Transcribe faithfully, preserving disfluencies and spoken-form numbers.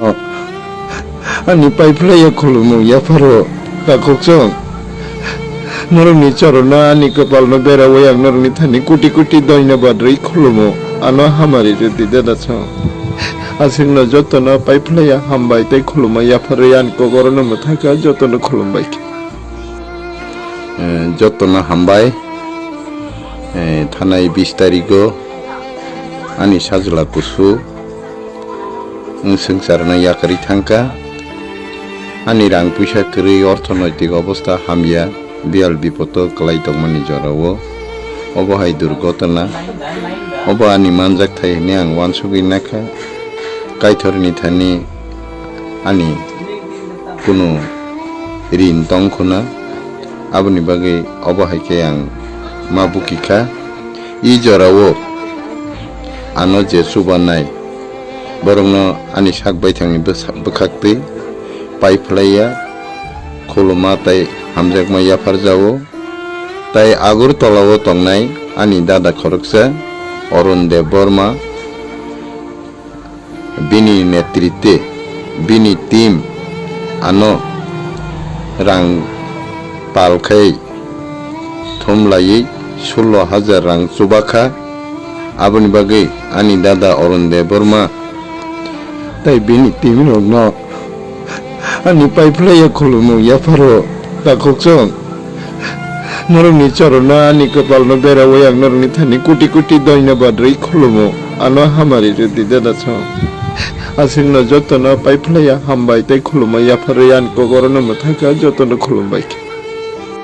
Oh, ani paiphlaiya khulumung yapharo takhukchung. Norokni chorono ani kwpalno berawi ang norokni thani koti koti doinobad rwi khulumo. Ano hamari rwdi dada chwng. Aswkno jotono paiphlaiya hambai tei khulumma yapharwi ani kokorono mwthakha jotono khulumbai khe. Eh, jotono hambai. Eh, thanai bis tarigo ani sajla kusu wng swngcharno yakarwi thangkha. Ani rang puisa kwrwi, orthonoitik obostha hamya, biyal bipodo kwlai tongmani jorao obo hai durgotona. Obo ani manjak thai hwnwi ang uansugwi nakha. Kaitorni thani ani kunu rin tong khuna, aboni bagwi obo hai khe ang ma buki kha. I jorao ano je chubanai, borokno ani sak baithangni bwsa-, bwkhaktwi paiphlaiya, khuluma tei hamjakma yapharjao. Tai Agartala-o tongnai ani dada khoroksa Arun Debbarma, bini netritwe, bini team ano rang pal khai thumlaiwi sullo hajar rang chubakha. Aboni bagwi ani dada Arun Debbarma tai bini team rokno ani paiphlaiya khulumung yapharo takhukchung. Norokni chorono ani kwpalno berawi ang norokni thani koti koti doinobad rwi khulumo. Ano hamari rwdi dada chwng. Aswkno jotono paiphlaiya hambai tei khulumma yapharwi ani kokorono mwthakha jotono khulumbai khe.